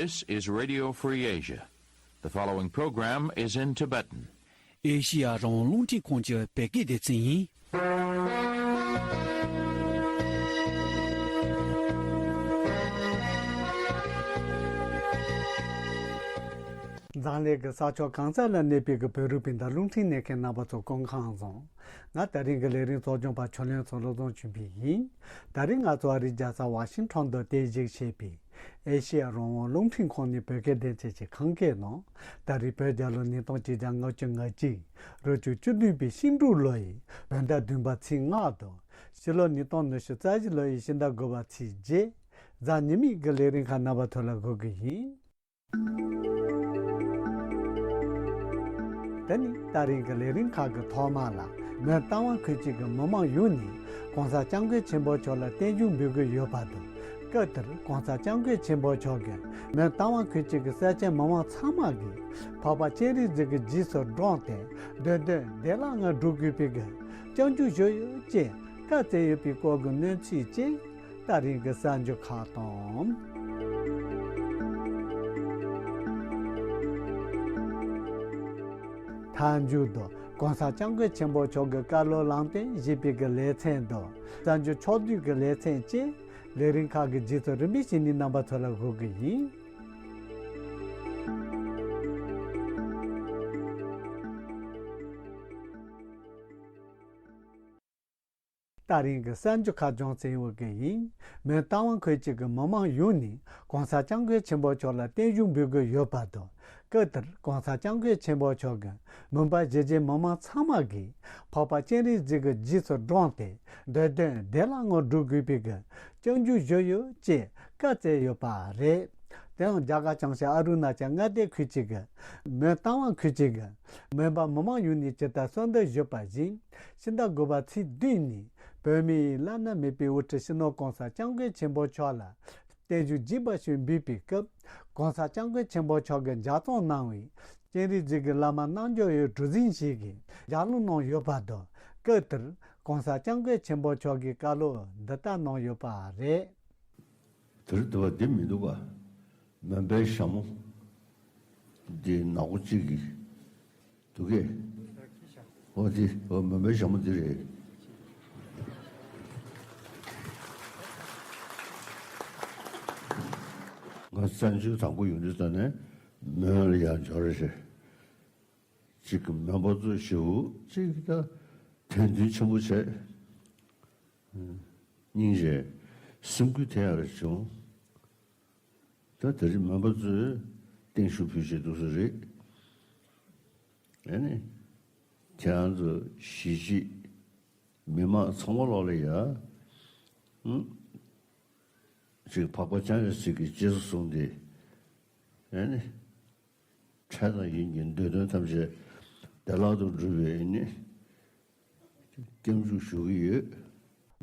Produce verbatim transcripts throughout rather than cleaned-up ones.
This is Radio Free Asia. The following program is in Tibetan. ཨེ་ཤི་ཡ་རང་དབང་རླུང་འཕྲིན་ཁང་གི་བོད་སྐད་སྡེ་ཚན་ཡིན། འཛམ་གླིང་གི་ས་ཕྱོགས་གང་ས་ལ་གནས་པའི་གི་བོད་རིགས་སྤུན་ཟླ་རླུང་འཕྲིན་གནས་མཁན་རྣམ་པ་ཚོ་སྐུ་ཁམས་བཟང་། ང་ད་རིང་གི་ལས་རིམ་གཙོ་སྐྱོང་པ་ཆོས་གླིང་ཚོ་བློ་བཟང་ཆོས་འཕེལ་ཡིན། ད་རིང་ང་ཚོ་ཨ་རིའི་རྒྱལ་ས་ཝ་ཤིང་ཊོན་དུ་རྟེན་གཞི་བྱས་པའི་ཨེ་ཤེ་ཡ་རང་དབང་རླུང་འཕྲིན་ཁང་ནས་བོད་སྐད་སྡེ་ཚན་གྱི་ཁམས་སྐད་ནང་ད་རེས་བོད་རྒྱལ་ལོ་ཉིས་སྟོང་ཆིག་བརྒྱ་ལྔ་བཅུ་ང་གཅིག་རེས་གཅིག་བཅུ་བདུན་པའི་ཤིང་འབྲུག་ལོ་ཡི་བོད་ཟླ་བདུན་པ་ཚེས་ལྔ་དང་ཕྱི་ལོ་ཉིས་སྟོང་ཉི་ཤུ་རྩ་བཞི་ལོ་ཡི་ཕྱི་ཟླ་དགུ་པ་ཚེས་བརྒྱད་གཟའ་ཉི་མའི་གི་ལས་རིམ་ཁག་རྣམ་པ་ཚོ་ལ་འགོད་གི་ཡིན། དེ་ནི་ད་རིང་གི་ལས་རིམ་ཁག་གི་ཐོག་མ་ལ་མོན་རྟ་དབང་ཁུལ་གཅིག་གི་མི་མང་ཡོངས་ནས་༸གོང་ས་༸སྐྱབས་མགོན་ཆེན་པོ་མཆོག་ལ་རྟེན་བཞུགས་འབུལ་གི་ཡོད་པ་དང་། སྐབས་དེར་༸གོང་ས་༸སྐྱབས་མགོན་ཆེན་པོ་མཆོག་གིས་མོན་རྟ་དབང་ཁུལ་གཅིག་གི་ས་ཆའི་མི་མང་ཚང་མ་གིས་འཕགས་པ་སྤྱན་རས་གཟིགས་ཀྱི་རྗེས་སུ་འབྲངས་ཏེ་འདོད་དོན་བདེ་བླག་ངང་འགྲུབ་དགོས་པའི་གི་སྐྱབས་འཇུག་ཞུ་ཡོད་ཅེས་བཀའ་སྩལ་ཡོད་པའི་སྐོར་གྱི་གནས་ཚུལ་བཅས། ད་རིང་གི་གསར་འགྱུར་ཁག་དང་། མཐའ་མཇུག་ཏུ་༸གོང་ས་༸སྐྱབས་མགོན་ཆེན་པོ་མཆོག་གི་བཀའ་སློབ་ལམ་སྟོན་ཞེས་པའི་གི་ལེ་ཚན་དང་གསར་འགྱུར་ཕྱོགས་བསྡུས་ཀྱི་ལེ་ཚན་བཅས་ལས་རིམ་ཁག་གི་རྗེས་སུ་རིམ་པས་བྱས་ནས་རྣམ་པ་ཚོ་ལ་འགོད་ཀྱི་ཡིན། ད་རིང་གི་གསར་འགྱུར་ཁག་ལྗོངས་ཚན་ཡོད་ཀྱི་ཡིན། མོན་རྟ་དབང་ཁུལ་གཅིག་གི་མི་མང་ཡོངས་ནས་༸གོང་ས་༸སྐྱབས་མགོན་ཆེན་པོ་མཆོག་ལ་རྟེན་བཞུགས་འབུལ་གྱི་ཡོད་པ་དང་། སྐབས་དེར་༸གོང་ས་༸སྐྱབས་མགོན་ཆེན་པོ་མཆོག་གིས་མོན་པ་གཞིས་བྱེས་མི་མང་ཚང་མ་གིས་འཕགས་པ་སྤྱན་རས་གཟིགས་ཀྱི་རྗེས་སུ་འབྲངས་ཏེ་འདོད་དོན་བདེ་བླག་ངང་འགྲུབ་དགོས་པའི་གི་སྐྱབས་འཇུག་ཞུ་ཡོད་ཅེས་བཀའ་སྩལ་ཡོད་པ་རེད། དེའང་རྒྱ་གར་བྱང་ཤར་ཨ་རུ་ན་ཅལ་མངའ་སྡེ་ཁུལ་གཅིག་གི་མོན་རྟ་དབང་ཁུལ་གཅིག་གི་མོན་པ་མི་མང་ཡོངས་ནས་ཇི་ལྟར་གསོལ་འདེབས་ཞུས་པ་བཞིན། ཕྱི་ཟླ་དགུ་པ་ཚེས་བདུན་ནས་བོད་མིའི་བླ་ན་མེད་པའི་དབུ་ཁྲིད་སྤྱི་ནོར་༸གོང་ས་༸སྐྱབས་མགོན་ཆེན་པོ་མཆོག་ལ་རྟེན་བཞུགས་རྒྱས་པ་ཞིག་འབུལ་བའི་སྐབས། ༸གོང་ས་༸སྐྱབས་མགོན་ཆེན་པོ་མཆོག་གིས་ལྗགས་རྩོམ་གནང་བའི་སྤྱན་རས་གཟིགས་ཀྱི་བླ་མ་རྣལ་འབྱོར་ཡི་གྲུ་གཟིངས་ཤིག་གི་ལྗགས་ཀློག་གནང་ཡོད་པ་དང་། སྐབས་དེར་༸གོང་ས་༸སྐྱབས་མགོན་ཆེན་པོ་མཆོག་གིས་བཀའ་སློབ་འདི་ལྟར་གནང་ཡོད་པ་རེད། དེར་དུ་བ་འདི་མི་འདུག་ག་མོན་པའི་ཞྭ་མོ། འདི་ནག་པོ་གཅིག་གིས་འདུག་གས། འོ་འདི་འོ་མོན་པའི་ཞྭ་མོ་འདི་རེད། ང་བཙན་བྱོལ་དང་པོ་ཡོང་དུས་ཙམ་ནས་མོན་ལ་ཡར་འབྱོར་རེད། གཅིག་གི་མོན་པ་ཚོས་ཞེ་པོ་གཅིག་ད་དད་འདུན་ཆེན་པོ་བྱས། སྙིང་རྗེ། སེམས་འགུལ་ཐེབས་ཡག་རེ་བྱུང་། ད་དེ་རིང་མོན་པ་ཚོས་བརྟན་བཞུགས་ཕུལ་བྱས་འདུག་ས་རེད། ཨེ་ནི། ཁྱེད་རང་ཚོ་གཞིས་བྱེས་མི་མང་ཚང་མ་ལོག་ལ་ཡ། ཨུ། ཅིག་འཕགས་པ་སྤྱན་རས་གཟིགས་ཀྱི་རྗེས་སུ་བཟུང་སྟེ། ཨེ་ནི། འཕྲལ་དང་ཡུན་གྱི་འདོད་དོན་ཐམས་ཅད་བདེ་བླག་ཏུ་འགྲུབ་པའི་ནི་སྐྱབས་འཇུག་ཞུ་གི་ཡོད།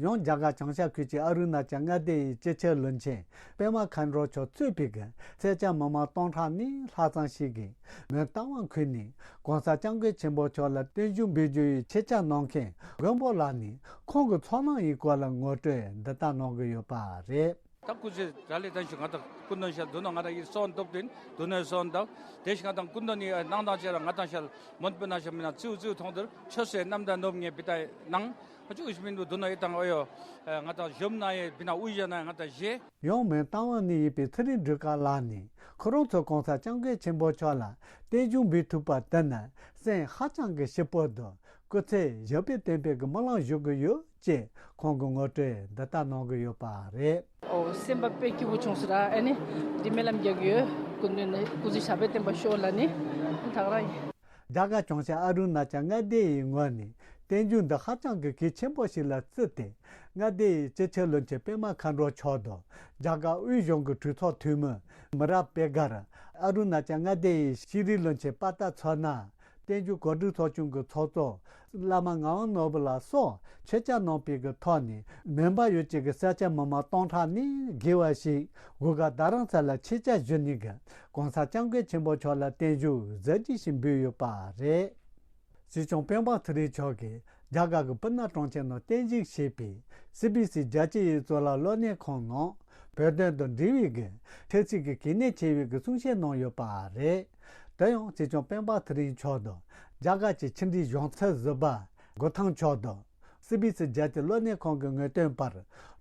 ཡང་རྒྱ་གར་བྱང་ཤར་ཁུལ་གྱི་ཨ་རུ་ན་ཅལ་མངའ་སྡེ་ཡི་སྤྱི་ཁྱབ་བློན་ཆེན་པད་མ་མཁའ་འགྲོ་མཆོག་གཙོས་པའི་གི་སེར་སྐྱ་མི་མང་སྟོང་ཕྲག་ནས་ལྷག་ཙམ་ཞིག་གིས་མོན་རྟ་དབང་ཁུལ་ནས་༸གོང་ས་༸སྐྱབས་མགོན་ཆེན་པོ་མཆོག་ལ་རྟེན་བཞུགས་འབུལ་རྒྱུ་ཡི་ཆེད་བཅར་གནང་མཁན་མགོན་པོ་ལགས་ནས་ཁོང་གི་ཚོར་སྣང་ཡི་སྐོར་ལ་ངོ་སྤྲོད་འདི་ལྟར་གནང་གི་ཡོད་པ་རེད། ད་སྐུ་ཚེ་ར་ལས་ཐང་ཞིག་ང་དང་སྐུ་མདུན་ཤར་དུ་ན་ང་དང་ཡིད་སོན་འདུག་དེ་དུ་ན་སོན་འདུག་དེ་ཞིག་ང་དང་སྐུ་མདུན་ནི་སྣང་དང་བཅས་ར་ང་དང་ཤར་མོན་པའི་ན་ཤར་མི་ན་ཙིའུ་ཙིའུ་ཐོང་དེར་ཆོས་སེ་རྣམ་དང་ནོབ་ངེས་པི་ཏའི་ནང་ཨ་ཅུ་ཨུ་ཤི་མིན་དུ་དུ་ན་ཡི་དང་ཨོ་ཡོ་ང་དང་ཞོམ་ན་ཡི་པི་ན་ཨུ་ཡ་ན་ང་དང་ཞེ། ཡང་མོན་རྟ་དབང་ནས་ཡིན་པའི་ཚེ་རིང་སྒྲོལ་དཀར་ལགས་ནས་ཁོ་རང་ཚོ་༸གོང་ས་༸སྐྱབས་མགོན་ཆེན་པོ་མཆོག་ལ་རྟེན་བཞུགས་འབུལ་ཐུབ་པ་དེ་ནི་སེམས་ཧ་ཅང་གི་སྐྱིད་པོ་དང་། སྐུ་ཚེ་ཞབས་པད་བརྟན་པའི་གི་སྨོན་ལམ་ཞུ་གི་ཡོད་ཅེས་ཁོང་གིས་ངོ་སྤྲོད་འདི་ལྟར་གནང་གི་ཡོད་པ་རེད། ཨོ་སེམས་པ་དཔེ་སྐྱིད་པོ་བྱུང་སོང་ར། ཨ་ནི་འདི་སྨོན་ལམ་རྒྱག་གི་ཡོད། སྐུ་མདུན་ནས་སྐུ་ཚེ་ཞབས་པད་བརྟན་པ་ཤོག་ལ་ནི་ད་ག་རང་ཡིན། རྒྱ་གར་བྱང་ཤར་ཨ་རུ་ན་ཅལ་མངའ་སྡེ་ཡི་ངོས་ནས་རྟེན་བཞུགས་འདི་ཧ་ཅང་གི་གལ་ཆེན་པོ་ཞིག་ལ་བརྩིས་ཏེ། མངའ་སྡེ་ཡི་སྤྱི་ཁྱབ་བློན་ཆེན་པད་མ་མཁའ་འགྲོ་མཆོག་དང་རྒྱ་གར་དབུས་གཞུང་གི་གྲོས་ཚོགས་འཐུས་མི་མི་རབས་པད་དཀར། ཨ་རུ་ན་ཅལ་མངའ་སྡེ་ཡི་ཤེས་རིག་བློན་ཆེན་པ་ཏ་ཚོ་ན། བསྟན་འགྱུར་གོ་སྒྲིག་ཚོགས་ཆུང་གི་ཚོགས་གཙོ་བླ་མ་ངག་དབང་ནོར་བུ་ལགས་སོགས་ཆེད་བཅར་གནང་པའི་གི་ཐོག་ནས་མོན་པ་ཡུལ་གྱི་གི་ས་ཆ་མི་མང་སྟོང་ཕྲག་ནས་བརྒལ་བ་ཞིག་གུ་ག་རྡ་རམ་ས་ལ་ཆེད་བཅར་ཞུས་ནས་གི་༸གོང་ས་༸སྐྱབས་མགོན་ཆེན་པོ་མཆོག་ལ་རྟེན་བཞུགས་གཟི་བརྗིད་ཞིག་འབུལ་ཡོད་པ་རེད། སྲིད་སྐྱོང་སྤེན་པ་ཚེ་རིང་མཆོག་གིས་རྒྱ་གར་གྱི་སྤུ་ན་གྲོང་ཁྱེར་ནང་རྟེན་གཞི་བྱས་པའི་སི་བི་སི་རྒྱལ་སྤྱི་ཡི་གཙུག་ལག་སློབ་གཉེར་ཁང་ནང་ བོད་དོན་དང་འབྲེལ་བའི་གི་ཆབ་སྲིད་ཀྱི་གལ་གནད་ཆེ་བའི་གི་གསུང་བཤད་གནང་ཡོད་པ་རེད། དེ་ཡང་སྲིད་སྐྱོང་སྤེན་པ་ཚེ་རིང་མཆོག་དང་རྒྱ་གར་གྱི་ཕྱི་འབྲེལ་གཞུང་ཚབ་ཟུར་པ་གོ་ཐང་མཆོག་དང་། སི་བི་སི་རྒྱལ་སྤྱིའི་གློག་བརྙན་ཁང་གི་ངོས་སྟོན་པ་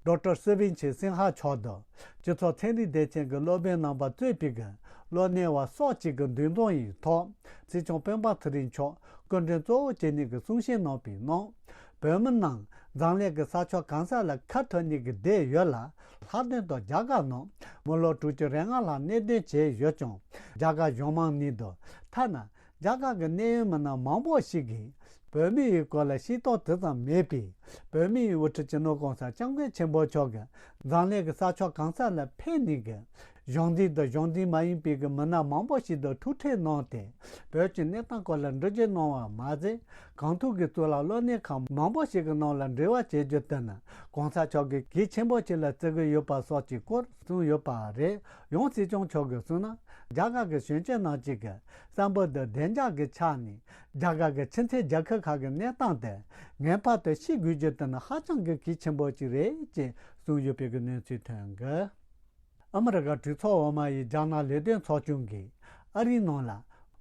ཌོག་ཊར་སུ་བིན་ཆི་སིང་ཧ་མཆོག་དང་སྤྱི་ཚོགས་ཚན་རིག་སྡེ་ཚན་གྱི་སློབ་དཔོན་རྣམ་པ་གཙོས་པའི་གི་གློག་བརྙན་པ་སོགས་ཀྱི་གི་འདུ་འཛོམས་ཡི་ཐོག་སྲིད་སྐྱོང་སྤེན་པ་ཚེ་རིང་མཆོག་སྐུ་མགྲོན་གཙོ་བོ་བྱས་ནས་ཀྱི་གསུང་བཤད་གནང་པའི་ནང་། བོད་མི་རྣམས་འཛམ་གླིང་གི་ས་ཕྱོགས་གང་ས་ལ་ཁ་འཐོར་ནས་ཀྱི་བསྡད་ཡོད་ལ། ལྷག་དོན་དུ་རྒྱ་གར་ནང་མི་ལོ་དྲུག་ཅུ་རེ་ལྔ་ལྷག་གནས་སྡོད་བྱས་ཡོད་ཀྱང་། རྒྱ་གར་གཞུང་མང་ནས་དང་ཐ་ན་རྒྱ་གར་གྱི་གནད་ཡོད་མི་སྣ་མང་པོ་ཞིག་གིས་བོད་མིའི་སྐོར་ལ་ཤེས་རྟོགས་དེ་ཙམ་མེད་པས། བོད་མིའི་དབུ་ཁྲིད་སྤྱི་ནོར་གོང་ས་སྐྱབས་མགོན་ཆེན་པོ་མཆོག་གིས་འཛམ་གླིང་གི་ས་ཕྱོགས་གང་ས་ལ་ཕེབས་ནས་ཀྱི་གཞུང་འཛིན་དང་གཞུང་འཛིན་མ་ཡིན་པའི་གི་མི་སྣ་མང་པོ་ཞིག་དང་ཐུག་འཕྲད་གནང་སྟེ། བོད་ཀྱི་གནས་སྟངས་སྐོར་ལ་འགྲེལ་བརྗོད་གནང་བ་མ་ཟད། གང་ཐུབ་ཀྱིས་གཙུག་ལག་སློབ་གཉེར་ཁང་མང་པོ་ཞིག་གི་ནང་ལ་འབྲེལ་བ་བྱེད་རྒྱུ་དེ་ནི་གོང་ས་མཆོག་གིས་གལ་ཆེན་པོ་ཞིག་ལ་བརྩི་གི་ཡོད་པ་སོགས་ཀྱི་སྐོར་གསུངས་ཡོད་པ་རེད། ཡང་སྲིད་སྐྱོང་མཆོག་གིས་གསུངས་ན། རྒྱ་གར་གྱི་གཞོན་སྐྱེས་རྣམས་ཀྱིས་ཀྱི་བསམ་པ་དང་བདེ་འཇགས་ཀྱི་ཆ་ནས་རྒྱ་གར་གྱི་ཕྱི་འཐེན་རྒྱལ་ཁབ་ཁག་གི་གནས་སྟངས་དེ་ངེས་པར་དུ་ཤེས་དགོས་རྒྱུ་དེ་ནི་ཧ་ཅང་གི་གལ་ཆེན་པོ་ཞིག་རེད་ཅེས་གསུངས་ཡོད་པའི་གི་གནས་ཚུལ་ཐོན་གི། ཨ་མི་རི་ཀ་གྲོས་ཚོགས་འོག་མ་ཡི་རྒྱ་ནག་ལས་དོན་ཚོགས་ཆུང་གིས་ཨ་རིའི་ནང་ལ་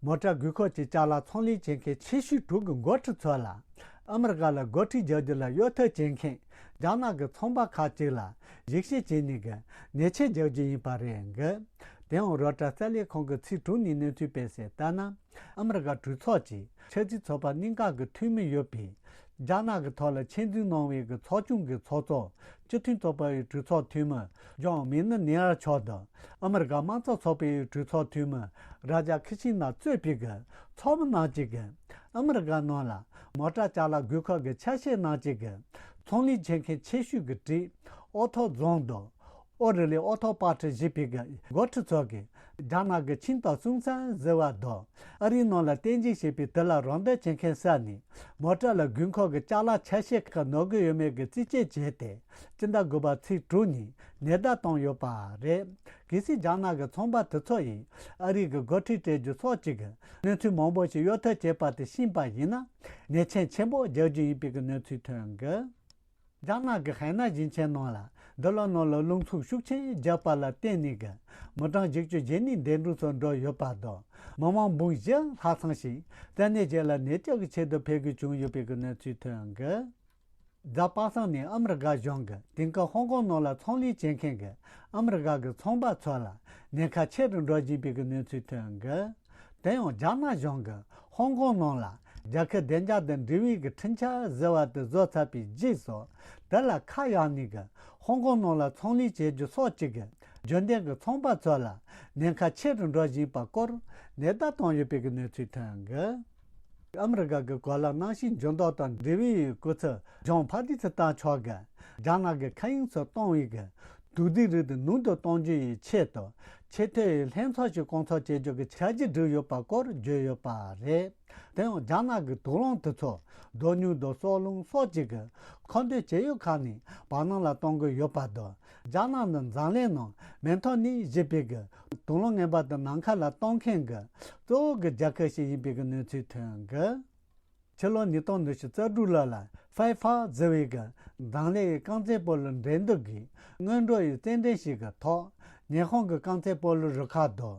མོ་ཊ་དགོས་མཁོ་གྱི་ཅ་ལག་ཚོང་ལས་བྱེད་མཁན་ཆེ་ཤོས་དྲུག་གི་འགོ་ཁྲིད་ཚོ་ལ་ཨ་མི་རི་ཀ་ལ་སྒོ་ཁྲལ་རྒྱག་རྒྱུ་ལ་གཡོལ་ཐབས་བྱེད་མཁན་རྒྱ་ནག་གི་ཚོང་པ་ཁག་ཅིག་ལ་ཞིབ་བཤེར་བྱས་ནས་གི་ཉེས་ཆད་རྒྱག་རྒྱུ་ཡིན་པ་རེད་གི། དེ་ཡང་རོའི་ཊར་གསར་ལས་ཁང་གི་ཚིག་དྲུག་ནས་གནས་ཚུལ་སྤེལ་གསལ་ལྟར་ན། ཨ་མི་རི་ཀ་གྲོས་ཚོགས་ཀྱི་ཆབ་སྲིད་ཚོགས་པ་གཉིས་ཀ་གི་འཐུས་མི་ཡོད་པའི་རྒྱ་ནག་གི་ཐོག་ལ་ཆེད་འཛུལ་གནང་བའི་གི་ཚོགས་ཆུང་གི་ཚོགས་གཙོ་སྤྱི་མཐུན་ཚོགས་པའི་གྲོས་ཚོགས་འཐུས་མི་ཇོན་མི་ནི་ནེ་ཨར་མཆོག་དང་ཨ་མི་རི་ཀ་དམངས་གཙོ་ཚོགས་པའི་གྲོས་ཚོགས་འཐུས་མི་ར་ཇ་ཁི་ཤིན་ན་གཙོས་པའི་གི་ཚོགས་མི་རྣམས་ཀྱིས་གི་ཨ་མི་རི་ཀ་ནང་ལ་མོ་ཊ་ཅ་ལག་དགོས་མཁོ་གི་ཆ་ཤས་རྣམས་ཀྱི་གི་ཚོང་ལས་བྱེད་མཁན་ཆེ་ཤོས་ཀྱི་གྲས་ཨོ་ཐོ་རྫོང་དང་། ཨོ་རི་ལི་ཨོ་ཐོ་པ་ཊི་ཞེས་པའི་གི་འགོ་ཁྲིད་ཚོ་གིས་རྒྱ་ནག་གི་ཆིང་ཏོག་སུང་སན་ཟེར་བ་དང་ཨ་རིའི་ནང་ལ་རྟེན་གཞི་བྱས་པའི་དེ་ལ་རོགས་འདེགས་བྱེད་མཁན་ས་ནས་མོ་ཊ་ལ་དགོས་མཁོ་གི་ཅ་ལག་ཆ་ཤས་ཁག་ནོར་གི་ཡོད་མེད་ཀྱི་རྩིས་དཔྱད་བྱས་ཏེ་སྤྱི་ཟླ་དགུ་པ་ཚེས་དྲུག་ཉིན་ཉེན་བརྡ་བཏང་ཡོད་པ་རེད། གལ་སྲིད་རྒྱ་ནག་གི་ཚོང་པ་དེ་ཚོ་ཡིས་ཨ་རི་གི་སྒོ་ཁྲལ་སྤྲད་རྒྱུ་སོགས་ཀྱི་གི་གནས་ཚུལ་མང་པོ་ཞིག་གཡོལ་ཐབས་བྱས་པ་དེ་ཤེས་པ་ཡིན་ན་ཉེས་ཆད་ཆེན་པོ་རྒྱག་རྒྱུ་ཡིན་པའི་གི་གནས་ཚུལ་ཐོན་གི། རྒྱ་ནག་གི་ཧའེ་ནན་ཞིང་ཆེན་ནང་ལ་འདི་ལོ་ནང་ལ་རླུང་འཚུབ་ཤུགས་ཆེན་བརྒྱབ་པ་ལ་བརྟེན་ནས་ཀྱི་མི་གྲངས་བཞི་བཅུ་ཞེ་གཉིས་འདས་འགྲོ་སོགས་འགྲོ་ཡོད་པ་དང་མི་མང་འབུམ་བཞི་ལྷག་ཙམ་ཞིག་ས་གནས་གཞན་ལ་ནད་བཅོས་ཀྱི་ཆེད་དུ་ཕེབས་དགོས་བྱུང་ཡོད་པའི་གི་གནས་ཚུལ་ཐོན་གི། གཟའ་པ་སངས་ནས་ཨ་མི་རི་ཀ་གཞུང་གིས་དེང་སྐབས་ཧོང་ཀོང་ནང་ལ་ཚོང་ལས་བྱེད་མཁན་གྱི་ཨ་མི་རི་ཀ་གི་ཚོང་པ་ཚོ་ལ་ཉེན་ཁ་ཆེ་རུ་འགྲོ་བཞིན་པའི་གི་གནས་ཚུལ་ཐོན་གི། དེ་ཡང་རྒྱ་ནག་གཞུང་གིས་ཧོང་ཀོང་ནང་ལ་རྒྱལ་ཁབ་བདེ་འཇགས་དང་འབྲེལ་བའི་གི་འཕྲིན་བཅར་ཟེར་བ་དེ་བཟོ་ཚར་བའི་རྗེས་སུ་དེ་ལ་ཁ་གཡར་ནས་གི་ཧོང་ཀོང་ནང་ལ་ཚོང་ལས་བྱེད་རྒྱུ་སོགས་ཀྱི་གི་རྒྱུན་ལྡན་གྱི་ཚོང་པ་ཚོ་ལ་ཉེན་ཁ་ཆེ་རུ་འགྲོ་བཞིན་པ་སྐོར་ཉེན་བརྡ་བཏང་ཡོད་པའི་གི་གནས་ཚུལ་ཐོན་གི། ཨ་མི་རི་ཀ་གི་གོ་ལ་གནམ་གཤིས་འགྱུར་ལྡོག་དང་འབྲེལ་བའི་སྐུ་ཚབ་ཇོན་ཕ་ཏི་སི་ཏན་མཆོག་གིས་རྒྱ་ནག་གི་མཁའ་དབྱིངས་སུ་གཏོང་བའི་གི་དུག་རྫས་རིགས་དེ་ནུས་མཐུ་གཏོང་རྒྱུ་ཡི་ཆེད་དུ་ཆེས་མཐོའི་ལྷན་ཚོགས་ཤིག་བསྐོང་ཚོགས་བྱེད་རྒྱུ་གི་འཆར་གཞི་བསྒྲིགས་ཡོད་པ་སྐོར་བརྗོད་ཡོད་པ་རེད། དེ་ཡང་རྒྱ་ནག་གི་དུག་རླངས་དེ་ཚོ་རྡོ་སྨྱུག་དང་སྲོག་རླུང་སོགས་ཀྱི་གི་མཁོ་འདོད་བྱེད་ཡུལ་ཁག་ནས་བར་སྣང་ལ་གཏོང་གི་ཡོད་པ་དང་། རྒྱ་ནག་ནི་འཛམ་གླིང་ནང་མེ་ཐོག་ནས་བཞུར་བའི་གི་དུག་རླངས་ངན་པ་དེ་ནམ་མཁའ་ལ་གཏོང་མཁན་གྱི་གཙོ་བོ་གི་རྒྱལ་ཁབ་ཞིག་ཡིན་པའི་གི་གནས་ཚུལ་ཐོན་གི། ཕྱི་ལོ་ཉིས་སྟོང་ཉི་ཤུ་རྩ་དྲུག་ལོ་ལ་ཧྥའེ་ཧྥ་ཟེར་བའི་གི་འཛམ་གླིང་གི་རྐང་རྩེད་སྤོ་ལོ་འགྲན་བསྡུར་གྱི་སྔོན་འགྲོ་ཡི་རྩེད་འགྲན་ཞིག་གི་ཐོག་ཉི་ཧོང་གི་རྐང་རྩེད་སྤོ་ལོ་རུ་ཁག་དང་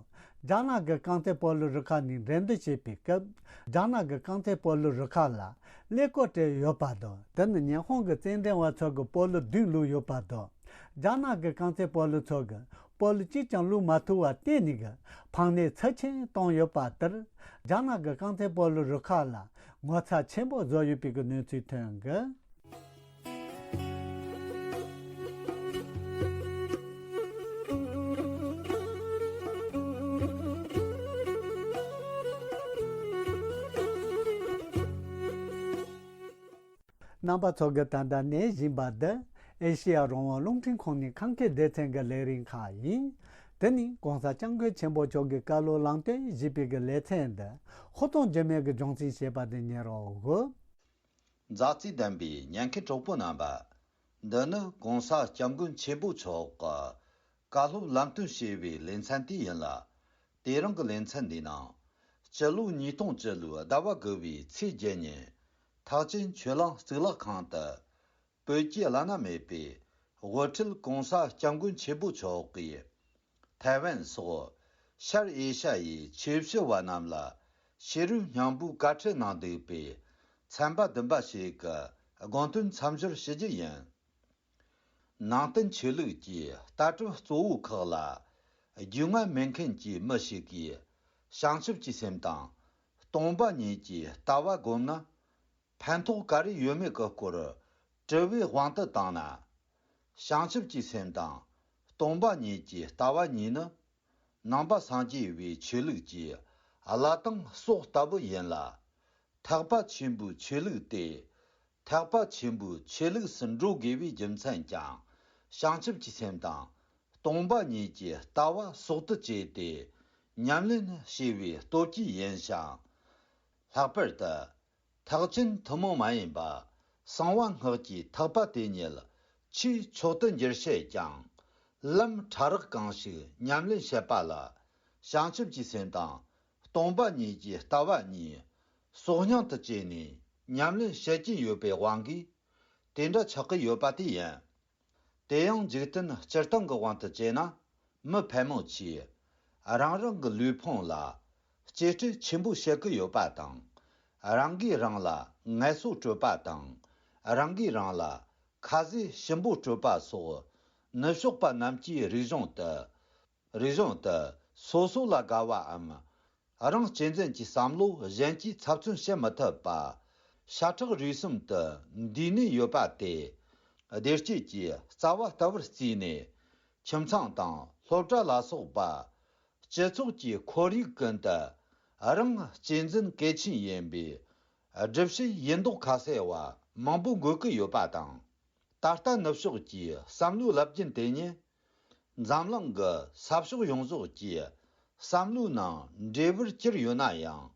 རྒྱ་ནག་གི་རྐང་རྩེད་སྤོ་ལོ་རུ་ཁག་ནས་འགྲན་བསྡུར་བྱེད་པའི་སྐབས། རྒྱ་ནག་གི་རྐང་རྩེད་སྤོ་ལོ་རུ་ཁག་ལ་ཀླད་ཀོར་སྤྲད་ཡོད་པ་དང་། དེ་ནི་ཉི་ཧོང་གི་རྩེད་འགྲན་པ་ཚོ་གི་སྤོ་ལོ་བདུན་བླུགས་ཡོད་པ་དང་། རྒྱ་ནག་གི་རྐང་རྩེད་སྤོ་ལོ་ཚོ་གི་སྤོ་ལོ་གཅིག་ཀྱང་བླུགས་མ་ཐུབ་པར་བརྟེན་ནས་གི་ཕངས་སྣེ་ཚབས་ཆེན་བཏང་ཡོད་པ་ལྟར། རྒྱ་ནག་གི་རྐང་རྩེད་སྤོ་ལོ་རུ་ཁག་ལ་ངོ་ཚ་ཆེན་པོ་བཟོས་ཡོད་པའི་གི་གནས་ཚུལ་ཐོན་གི། རྣམ་པ་ཚོ་གིས་ད་ལྟ་གནས་བཞིན་པ་འདི་ཨེ་ཤེ་ཡ་རང་དབང་རླུང་འཕྲིན་ཁང་ནས་ཁམས་སྐད་སྡེ་ཚན་གྱི་ལས་རིམ་ཁག་ཡིན། དེ་ནི་གོང་ས་སྐྱབས་མགོན་ཆེན་པོ་མཆོག་གི་བཀའ་སློབ་ལམ་སྟོན་ཞེས་པའི་གི་ལེ་ཚན་འདི་ཧུར་ཐག་རྒྱུན་མེད་ཀྱི་རྒྱང་སྲིང་བྱས་པ་དེ་ཉན་རོགས་ཞུ། མཛའ་བརྩེ་ལྡན་པའི་ཉན་མཁན་གྲོགས་པོ་རྣམ་པ། འདི་ནི་གོང་ས་སྐྱབས་མགོན་ཆེན་པོ་མཆོག་གི་བཀའ་སློབ་ལམ་སྟོན་ཞེས་པའི་ལེ་ཚན་དེ་ཡིན་ལ། དེ་རིང་གི་ལེ་ཚན་འདིའི་ནང་། སྤྱི་ལོ་ཉིས་སྟོང་བཅུ་ལོའི་ཟླ་བ་དགུ་བའི་ཚེས་བརྒྱད་ཉིན། ཐེག་ཆེན་ཆོས་གླིང་གཙུག་ལག་ཁང་དུ། བོད་ཀྱི་བླ་ན་མེད་པའི་ དབུ་ཁྲིད་༸གོང་ས་༸སྐྱབས་མགོན་ཆེན་པོ་མཆོག་གིས་ཐའེ་ཝན་སོགས་ཤར་ཨེ་ཤ་ཡའི་ཆོས་ཞུ་བ་རྣམས་ལ་ཕྱི་རོལ་སྙན་པོའི་བཀའ་ཁྲིད་གནང་འདུག་པའི་ཚན་པ་བདུན་པ་ཞིག་གི་དགོངས་དོན་མཚམས་སྦྱོར་ཞུ་རྒྱུ་ཡིན། ནང་བསྟན་ཆོས་ལུགས་ཀྱི་ལྟ་གྲུབ་གཙོ་བོ་ཁག་ལ་རྒྱུས་མངའ་མེད་མཁན་གྱི་མི་ཞིག་གིས་བྱང་ཆུབ་ཀྱི་སེམས་དང་སྟོང་པ་ཉིད་ཀྱི་ལྟ་བ་བསྒོམས་ན། ཕན་ཐོགས་ག་རེ་ཡོད་མེད་ཀྱི་སྐོར་དྲི་བའི་དབང་དུ་བཏང་ན། བྱང་ཆུབ་ཀྱི་སེམས་དང་སྟོང་པ་ཉིད་ཀྱི་ལྟ་བ་གཉིས་ནི་ནང་པ་སངས་རྒྱས་པའི་ཆོས་ལུགས་ཀྱི་བླ་དང་སྲོག་ལྟ་བུ་ཡིན་ལ། ཐེག་པ་ཆེན་པོའི་ཆོས་ལུགས་ཏེ། ཐེག་པ་ཆེན་པོའི་ཆོས་ལུགས་སུ་འགྲོ་དགོས་པའི་རྒྱུ་མཚན་ཀྱང་བྱང་ཆུབ་ཀྱི་སེམས་དང་སྟོང་པ་ཉིད་ཀྱི་ལྟ་བ་ཟུང་དུ་བཅད་དེ་ཉམས་ལེན་བྱས་པའི་སྟོབས་ཀྱིས་ཡིན་ཞིང་། ལྷག་པར་དུ་ཐེག་ཆེན་ཐུན་མོང་མ་ཡིན་པ་གསང་བ་སྔགས་ཀྱི་ཐེག་པ་དེ་ཉིད་ཆོས་མཆོག་ཏུ་འགྱུར་བྱེད་ཀྱང་ལམ་ཕྲ་རགས་གང་ཞིག་ཉམས་ལེན་བྱེད་པ་ལ་བྱང་ཆུབ་ཀྱི་སེམས་དང་སྟོང་པ་ཉིད་ཀྱི་ལྟ་བ་གཉིས་སྲོག་སྙིང་དུ་བཅད་ནས་ཉམས་ལེན་བྱེད་ཀྱིན་ཡོད་པའི་དབང་གིས་དེ་འདྲ་ཆགས་ཀྱི་ཡོད་པ་དེ་ཡིན། དེ་ཡང་འཇིག་རྟེན་སྤྱིར་བཏང་གི་དབང་དུ་བྱས་ན། མི་ཕལ་མོ་ཆེས་རང་རང་གི་ལུས་ཕུང་ལ་གཅེས་སྤྲས་ཆེན་པོ་བྱེད་ཀྱི་ཡོད་པ་དང་། རང་གིས་རང་ལ་ངལ་གསོ་སྤྲོད་པ་དང་། རང་གིས་རང་ལ་ཁ་ཟས་ཞིམ་པོ་སྤྲོད་པ་སོགས་ནུབ་ཕྱོགས་པ་རྣམས་ཀྱི་རིག་གཞུང་དུ། རིག་གཞུང་དུ་སོ་སོ་ལ་དགའ་བའམ། རང་གཅེས་འཛིན་གྱི་བསམ་བློ་གཞན་གྱིས་ཚབ་མཚོན་བྱེད་མི་ཐུབ་པ། ཤ་ཁྲག་རུས་གསུམ་དུ་འདུས་ནས་ཡོད་པ་དེ། བདེ་སྐྱིད་ཀྱི་རྩ་བ་ལྟ་བུར་བརྩིས་ནས། ཁྱིམ་ཚང་དང་སློབ་གྲྭ་ལ་སོགས་པ། སྤྱི་ཚོགས་ཀྱི་ཁོར་ཡུག་ཀུན་ཏུ། རང་གཅེས་འཛིན་གལ་ཆེན་ཡིན་པའི། སྒྲུབ་བྱེད་ཡིན་མདོག་ཁ་གསལ་བ་མང་པོ་འགོད་ཀྱི་ཡོད་པ་དང་། ད་ལྟ་ནུབ་ཕྱོགས་ཀྱི་བསམ་བློའི་རླབས་རྒྱུན་དེ་ཉིད། འཛམ་གླིང་གི་ས་ཕྱོགས་ཡོངས་རྫོགས་ཀྱི་བསམ་བློའི་ནང་འདྲེས་པར་གྱུར་ཡོད་ན་ཡང་།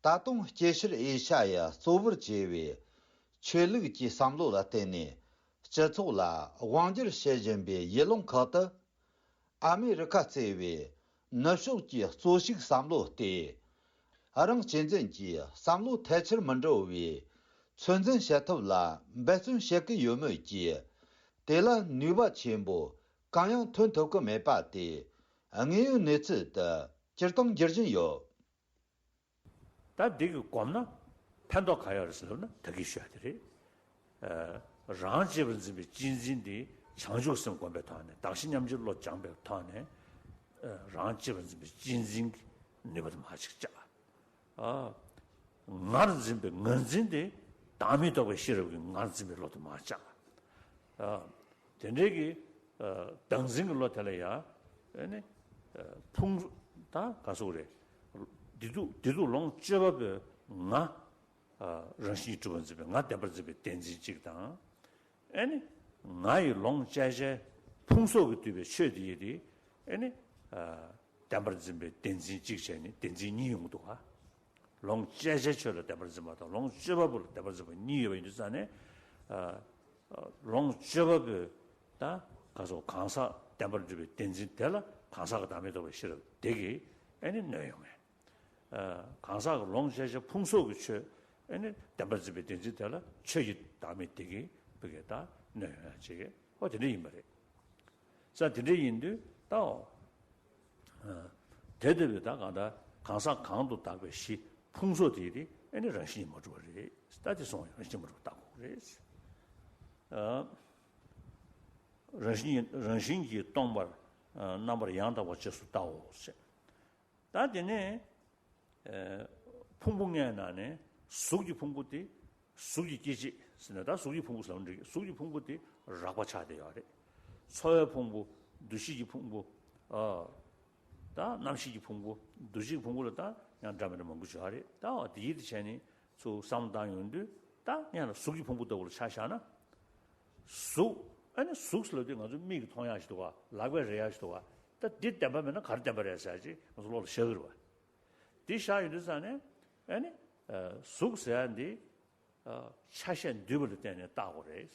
ད་དུང་སྐྱེ་ཤར་ཨེ་ཤ་ཡ་གཙོ་བོར་བྱས་པའི་ཆོས་ལུགས་ཀྱི་བསམ་བློ་ལ་བརྟེན་ནས་སྤྱི་ཚོགས་ལ་དབང་སྒྱུར་བྱེད་བཞིན་པའི་ཡུལ་ལུང་ཁག་ཏུ། ཨ་མེ་རི་ཁ་གཙོས་པའི་ནུབ་ཕྱོགས་ཀྱི་གཙོ་ཤུགས་བསམ་བློ་སྟེ། རང་གཅེས་འཛིན་གྱི་བསམ་བློ་ཐལ་ཆེར་མི་འགྲོ་བའི་ཚོད་འཛིན་བྱེད་ཐབས་ལ་འབད་བརྩོན་བྱེད་ཀྱི་ཡོད་མོད་ཀྱི། དེ་ལ་ནུས་པ་ཆེན་པོ་གང་ཡང་ཐོན་ཐུབ་ཀྱི་མེད་པ་དེ་དངོས་ཡོད་གནས་ཚུལ་དུ་སྤྱིར་བཏང་འགྱུར་བཞིན་ཡོད། ད་འདི་གི་གོམས་ན་ཕན་ཐོགས་ག་ཡོད་རེད་ཟེར་ལབ་ན། ད་གིན་ཞུས་པ་དེ་རེད། ཨ། རང་གཅེས་པར་འཛིན་པའི་གཅེས་འཛིན་དེ་བྱང་ཆུབ་སེམས་བསྒོམ་པའི་ཐོག་ནས། བདག་གཞན་མཉམ་བརྗེའི་བློ་སྦྱངས་པའི་ཐོག་ནས། ཨ། རང་གཅེས་པར་འཛིན་པའི་གཅེས་འཛིན་གྱི་ནུས་པ་དེ་མར་ཅིག་བཅག། ཨ། ངར་འཛིན་པའི་ངར་འཛིན་དེ་བདག་མེད་རྟོགས་པའི་ཤེས་རབ་ཀྱི་ངར་འཛིན་པའི་བློ་དེ་མར་བཅག། ཨ། དེ་འདྲའི་གི། ཨ། བདག་འཛིན་གྱི་བློ་དེ་ལ་ཡ། ཨ་ནི། ཨ། ཕུང་། ད་ག་སོགས་རེད། བདེ་སྡུག་བདེ་སྡུག་ལོངས་སྤྱོད་པ་པོའི་ང་། ཨ། རང་བཞིན་གྱིས་གྲུབ་པར་འཛིན་པའི་ང་བདེན་པར་འཛིན་པའི་བདེན་འཛིན་གཅིག་དང་། ཨ་ནི། ང་ཡི་ལོངས་སྤྱད་བྱའི་ཕུང་སོགས་ཀྱིས་བསྡུས་པའི་ཆོས་དེ་ཡི་དེ། ཨ་ནི། ཨ། བདེན་པར་འཛིན་པའི་བདེན་འཛིན་གཅིག་བྱས་ནས་བདེན་འཛིན་གཉིས་ཡོང་གི་འདུག་ག། ལོངས་སྤྱད་བྱའི་ཆོས་ལ་བདེན་པར་འཛིན་པ་དང་ལོངས་སྤྱོད་པ་པོ་ལ་བདེན་པར་འཛིན་པ་གཉིས་ཡོད་པ་ཡིན་དུས་ཙང་ནས། ཨ། ཨ། ལོངས་སྤྱོད་པ་པོའི། ད་ག་སོགས་གང་ཟག་བདེན་པར་གྲུབ་པའི་བདེན་འཛིན་དེ་ལ་གང་ཟག་གི་བདག་མེད་རྟོགས་པའི་ཤེས་རབ་དེ་གིས་ཨ་ནི་གནོད་ཡོང་ངེས། ཨ། གང་ཟག་གི་ལོངས་སྤྱད་བྱའི་ཕུང་སོགས་ཀྱི་ཆོས་ཨ་ནི་བདེན་པར་འཛིན་པའི་བདེན་འཛིན་དེ་ལ་ཆོས་ཀྱི་བདག་མེད་དེ་གིས་བུ་གའི་ད་གནོད་ཡོང་ཡ་བྱེད་ཀྱི། ཨོ། དེ་འདྲ་ཡིན་པ་རེད། ས་དེ་འདྲ་ཡིན་དུས་ད། ཨ། དེ་ལྟ་བུའི་ད་གང་ལྟར་གང་ཟག་གང་དུ་བཏགས་པའི་གཞི་ཕུང་སོགས་དེ་དེ་ཨ་ནི་རང་བཞིན་གྱིས་མ་གྲུབ་པ་རེད། ད་དེ་སོང་བ་རང་བཞིན་གྱིས་མ་གྲུབ་པ་བཏགས་དགོས་རེད། ཨ། རང་བཞིན་རང་བཞིན་གྱིས་སྟོང་པར། ཨ། རྣམ་པར་ཡང་དག་པར་རྗེས་སུ་བལྟའོ་ཞེས། ད་དེ་ནས། ཨ། ཕུང་པོ་ལྔའི་ནང་ནས་གཟུགས་ཀྱི་ཕུང་པོ་དེ། གཟུགས་ཀྱི་སྐྱེ་མཆེད་ཟེར་ན་ད་གཟུགས་ཀྱི་ཕུང་པོ་ཟེར་བ་འགྲིག་གཟུགས་ཀྱི་ཕུང་པོ་དེ་རགས་པ་ཆགས་བསྡད་ཡོད་རེད། ཚོར་བའི་ཕུང་པོ། འདུ་ཤེས་ཀྱི་ཕུང་པོ། ཨ། ད་རྣམ་ཤེས་ཀྱི་ཕུང་པོ། འདུ་བྱེད་ཀྱི་ཕུང་པོ་ལ་ད་ཡང་འདྲ་མི་འདྲ་མང་པོ་ཡོད་རེད། ད་འོ་དེ་ཡིད་དུ་བྱས་ནས་ཚུར་བསམ་བློ་བཏང་ཡོང་དུས་ད་ཡང་ལ་གཟུགས་ཀྱི་ཕུང་པོ་ལྟ་བུ་ལ་ཆ་བཞག་ན། གཟུགས། ཨ་ནི་གཟུགས་ཟེར་ལབ་དུས་ང་ཚོ་མིག་གིས་མཐོང་ཡག་ཞིག་འདུག་ག། ལག་པས་རེག་ཡག་ཞིག་འདུག་ག། ད་འདི་བདེན་པ་མིན་ན་ག་རེ་བདེན་པ་རེད་ཟེར་ཡག་ཅིག་ང་ཚོ་བློ་ལ་ཤར་གྱི་རེད་བ། འདི་ཤར་ཡོང་དུས་ཙང་ནས་ཨ་ནི། ཨ། གཟུགས་ཟེར་ཡག་འདི། ཨ། ཆ་ཤས་འདུས་པ་ལ་བརྟེན་ནས་བཏགས་དགོས་རེད།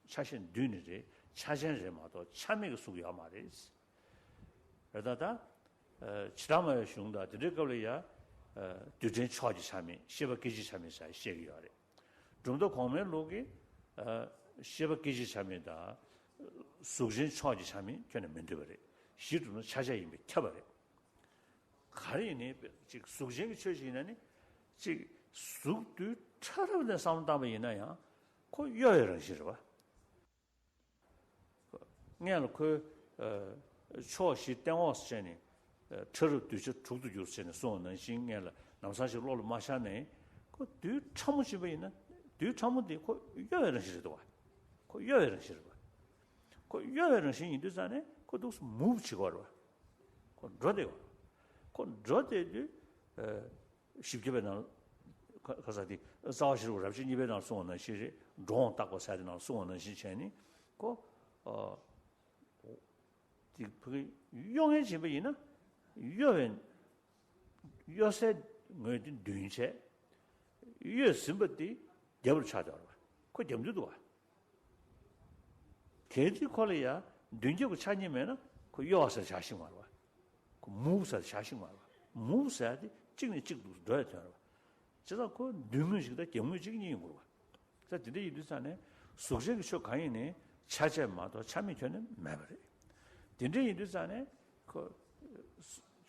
ཆ་ཤས་འདུས་ནི་རེད། ཆ་ཅན་རེད་མ་གཏོགས་ཆ་མེད་ཀྱི་གཟུགས་ཡོད་མ་རེད། རེད་ད་ད། ཨ། བྱེ་བྲག་སྨྲ་བའི་གཞུང་དང་དེ་འདྲའི་སྐབས་ལ་ཡ། ཨ། རྡུལ་ཕྲན་ཕྱོགས་ཀྱི་ཆ་མེད། ཤེས་པ་སྐད་ཅིག་ཆ་མེད་ཟེར་བཤད་ཀྱི་ཡོད་རེད། གྲུབ་མཐའ་གོང་མའི་ལུགས་ཀྱི། ཨ། ཤེས་པ་སྐད་ཅིག་ཆ་མེད་དང་། གཟུགས་ཅན་ཕྱོགས་ཀྱི་ཆ་མིན་ཁྱོན་ནས་མི་འདོད་པ་རེད། གཞི་གྲུབ་ན་ཕྱག་རྒྱ་ཡིན་པས་ཁྱབ་པ་རེད། ག་རེ་ཡིན་ནའི་ཅིག་གཟུགས་ཅན་གྱི་ཆོས་ཤིག་ཡིན་ན་ནི་ཅིག་གཟུགས་རྡུལ་ཕྲ་རབ་ནས་བསམ་བློ་བཏང་པ་ཡིན་ན་ཡང་ཁོ་གཡོ་བའི་རང་བཞིན་རེད་བ། སྔོན་ལ་ཁོས་ཕྱོགས་བཞི་སྟེང་འོག་ཟེར་བྱས་ནས་ཕྲ་རབ་གདུལ་བྱ་དྲུག་ཏུ་འགྱུར་ཟེར་ནས་གསུངས་པ་ནང་བཞིན་སྔོན་ལ་ལམ་སང་ཞིག་བློ་ལ་མ་ཤར་ནའི་ཁོ་རྡུལ་ཕྲ་མོ་ཅིག་ཡིན་པ་ཡིན་ན་རྡུལ་ཕྲ་མོ་དེ་ཁོ་གཡོ་བའི་རང་བཞིན་རེད་འདུག་བ། ཁོ་གཡོ་བའི་རང་བཞིན་རེད་བ། ཁོ་གཡོ་བའི་རང་བཞིན་ཡིན་དུས་ཙང་ནས་ཁོ་འདུག་སེ་མུབ་བྱེད་ཀྱི་ཡོད་རེད་བ། ཁོ་འགྲོ་བསྡད་ཡོད་རེད། ཁོ་འགྲོ་བསྡད་དུས་ཨ། བཞི་བརྒྱ་པའི་ནང་ཁ་ཁ་ས་དེ་རྩ་བ་ཤེས་རབ་རབ་བྱེད་གཉིས་པའི་ནང་གསུངས་པ་ནང་བཞིན་རེད། འགྲོ་འོང་བརྟག་པ་ཟེར་དེ་ནང་གསུངས་པ་ནང་བཞིན་བྱས་ནས་ཁོ་ཨ། དེ་ཕ་གི་གཡོ་ངན་བྱེད་པ་ཡིན་ན་གཡོ་བའི་གཡོ་སའི་ངོས་དེ་མདུན་བྱས། གཡོས་ཟིན་པ་དེ་རྒྱབ་རུ་ཆགས་བསྡད་པ་རེད་བ། ཁོ་རྒྱབ་མདུན་འདུག་བ། གལ་ཏེ་ཁོ་ལ་ཡང་མདུན་རྒྱབ་ཀྱི་ཆ་གཉིས་མེད་ན་ཁོ་གཡོ་བ་ཟེར་བྱ་ཤེས་མ་རེད་བ། ཁོ་མུབ་ཟེར་བྱ་ཤེས་མ་རེད་བ། མུབ་ཟེར་དེ་གཅིག་ནས་གཅིག་ཏུ་འགྲོ་ཡ་དོན་རེད་བ། བྱས་ཙང་ཁོ་མདུན་ངོས་ཤིག་དང་རྒྱབ་ངོས་གཅིག་གཉིས་ཡིན་དགོས་རེད་བ། ས་དེ་འདྲ་ཡིན་དུས་ཙང་ནས་གཟུགས་ཅན་གྱི་ཆོས་གང་ཡིན་ནའི་ཆ་བྱད་མ་གཏོགས་ཆ་མེད་ཁྱོན་ནས་མེད་པ་རེད། དེ་འདྲ་ཡིན་དུས་ཙང་ནས་ཁོ་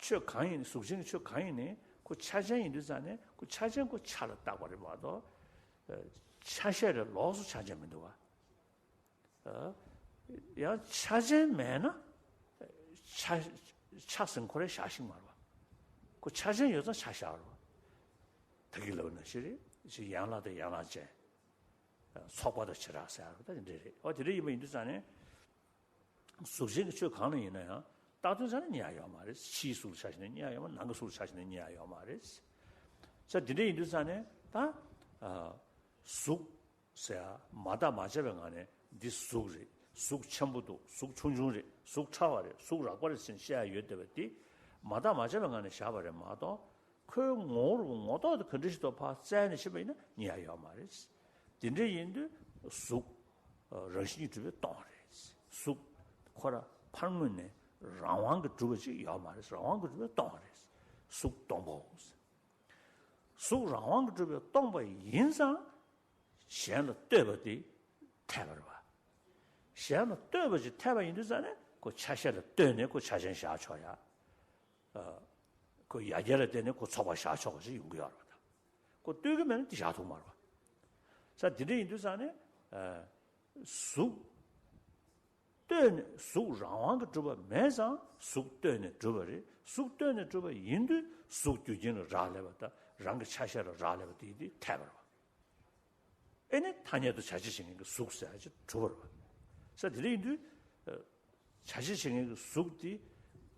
ཆོས་གང་ཡིན་གཟུགས་ཅན་གྱི་ཆོས་གང་ཡིན་ནའི་ཁོ་ཆ་ཅན་ཡིན་དུས་ཙང་ནས་ཁོ་ཆ་ཅན་ཁོ་ཆ་ལ་བཏགས་པ་རེད་མ་གཏོགས་ཆ་ཤས་ལ་ལོགས་སུ་ཆ་ཅན་མི་འདུག་བ། ཡང་ཆ་ཅན་མེད་ན་ཆ་ཆ་ཟེར་ཁོ་རང་བཞག་ཤེས་མ་རེད་བ། ཁོ་ཆ་ཅན་ཡོད་ཙང་ཆ་བཞག་རེད་བ། ད་གིན་ལབ་ནང་བཞིན་རེད། ཞེས་ཡན་ལག་དང་ཡན་ལག་ཅན། ཚོགས་པ་དང་བྱེ་བྲག་ཟེར་ཡ་རེད། ད་དེ་འདྲ་རེད། འོ་དེ་འདྲ་ཡིན་པ་ཡིན་དུས་ཙང་ནས། གཟུགས་ཅན་གྱི་ཆོས་གང་ལ་ཡིན་ན་ཡང་བཏགས་དོན་ཙམ་ནི་གཉིས་ཡ་ཡོད་མ་རེད། ཕྱིའི་གཟུགས་ལ་ཆ་བཞག་ན་གཉིས་ཡ་ཡོད་མ་རེད། ནང་གི་གཟུགས་ལ་ཆ་བཞག་ན་གཉིས་ཡ་ཡོད་མ་རེད། ས་དེ་འདྲ་ཡིན་དུས་ཙང་ནས་ད་གཟུགས་ཟེར་ཡ་མ་བརྟགས་མ་དཔྱད་པའི་ངང་ནས་འདི་གཟུགས་རེད། གཟུགས་ཆེན་པོ་འདུག་གཟུགས་ཆུང་ཆུང་རེད། གཟུགས་ཕྲ་བ་རེད། གཟུགས་རགས་པ་རེད་ཟེར་བཤད་ཡ་ཡོད་བསྡད་པ་འདི་མ་བརྟགས་མ་དཔྱད་པའི་ངང་ནས་བཞག་པ་རེད་མ་གཏོགས། ཁོའི་ངོ་བོ་ངོ་ཐོག་ཏུ་ག་འདྲ་ཞིག་འདུག་ཕར་བཙལ་ནས་ཕྱིན་པ་ཡིན་ན་གཉིས་ཡ་ཡོད་མ་རེད། དེ་འདྲ་ཡིན་དུས་གཟུགས་རང་བཞིན་གྱིས་གྲུབ་པའི་སྟོང་རེད། གཟུགས་ཁོ་རང་ཕར་ངོས་ནས་རང་དབང་གིས་གྲུབ་པ་ཅིག་ཡོད་མ་རེད། རང་དབང་གིས་གྲུབ་པའི་སྟོང་རེད། གཟུགས་སྟོང་པའོ། གཟུགས་རང་དབང་གིས་གྲུབ་པའི་སྟོང་པ་ཡིན་ཙང་གཞན་ལ་ལྟོས་པ་དེ་འཐད་པ་རེད་བ། གཞན་ལ་ལྟོས་པ་ཅིག་འཐད་པ་ཡིན་དུས་ཙང་ནས་ཁོ་ཆ་ཤས་ལ་ལྟོས་ནས་ཁོ་ཆ་ཅན་བཞག་ཆོག་ཡ། ཁོ་ཡ་གྱལ་ལ་བརྟེན་ནས་ཁོ་ཚོགས་པ་བཞག་ཆོག་པ་ཞིག་ཡོང་གི་ཡོད་རེད་བ། ད་ཁོ་ལྟོས་ཀྱི་མེད་ན་དེ་བཞག་ཐུབ་མ་རེད་བ། ས་དེ་འདྲ་ཡིན་དུས་ཙང་ནས་གཟུགས་ལྟོས་ནས་གཟུགས་རང་དབང་གིས་གྲུབ་པ་མེད་ཙང་གཟུགས་ལྟོས་ནས་གྲུབ་པ་རེད། གཟུགས་ལྟོས་ནས་གྲུབ་པ་ཡིན་དུས་གཟུགས་རྒྱུ་རྐྱེན་ལ་རག་ལས་པ་དང་རང་གི་ཆ་ཤས་ལ་རག་ལས་པ་དེ་དེ་འཐད་པ་རེད་བ། ཨེ་ནི་ཐ་སྙད་དུ་བྱ་བྱེད་བྱེད་མཁན་གྱི་གཟུགས་ཟེར་ཡ་ཅིག་གྲུབ་པ་རེད་བ། ས་དེ་འདྲ་ཡིན་དུས། བྱ་བྱེད་བྱེད་མཁན་གྱི་གཟུགས་དེ་